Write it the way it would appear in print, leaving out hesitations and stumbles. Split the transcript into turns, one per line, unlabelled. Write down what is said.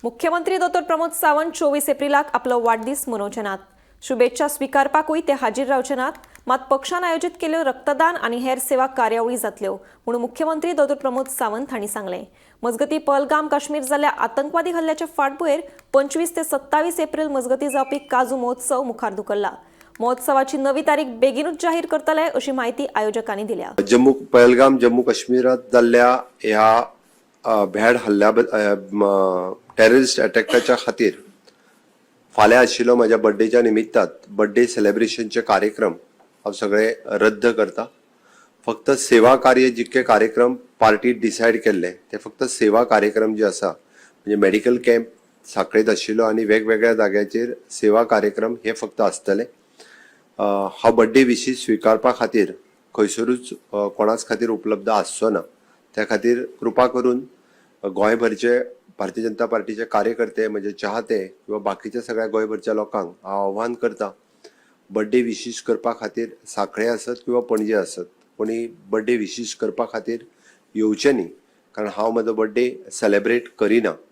मुख्यमंत्री दोतोर प्रमोद सावंत 24 एप्रिलाक आपलो वाडदीस मनोवचे नात. शुभेच्छा स्विकारपाकूय ते हाजीर रावचे नात. मात पक्षान आयोजीत केल्यो रक्तदान आनी हेर सेवा कार्यावळी जातल्यो म्हूण मुख्यमंत्री दोतोर प्रमोद सावंत हांणी सांगलें. मजगतीं, पहलगाम काश्मीर जाल्ल्या आतंकवादी हल्ल्याच्या फाटभुंयेर 25 ते 27 एप्रिल मजगतीं जावपी काजू महोत्सव मुखार धुकल्ला. महोत्सवाची नवी तारीख बेगीनूच जाहीर करतले अशी माहिती आयोजकांनी दिल्या.
जम्मू, पहलगाम, जम्मू काश्मीरात जाल्ल्या ह्या भॅड हल्ल्या, टेररिस्ट अटॅकाच्या खातीर फाल्यां आशिल्लो म्हज्या बड्डेच्या निमित्तात बड्डे सेलेब्रेशनचे कार्यक्रम हांव सगळे रद्द करता. फक्त सेवा कार्य, जितके कार्यक्रम पार्टी डिसायड केल्ले, ते फक्त सेवा कार्यक्रम जे आसा, म्हणजे मेडिकल कॅम्प साखळेत आशिल्लो आनी वेगवेगळ्या जाग्याचेर सेवा कार्यक्रम हे फक्त आसतले. हांव बड्डे विशीस स्विकारपा खातीर खंयसरूच कोणाच खातीर उपलब्ध आसचो ना. त्या खातीर कृपा करून गोंयभरचे भारतीय जनता पार्टीचे कार्यकर्ते, म्हणजे चाहते किंवा बाकीच्या सगळ्या गोंयभरच्या लोकांक हांव आव्हान करता, बड्डे विशीस करपा खातीर साखळे आसत किंवा पणजे आसत, कोणी बड्डे विशीस करपा खातीर येवचे न्ही, कारण हांव म्हजो बड्डे सेलेब्रेट करिना.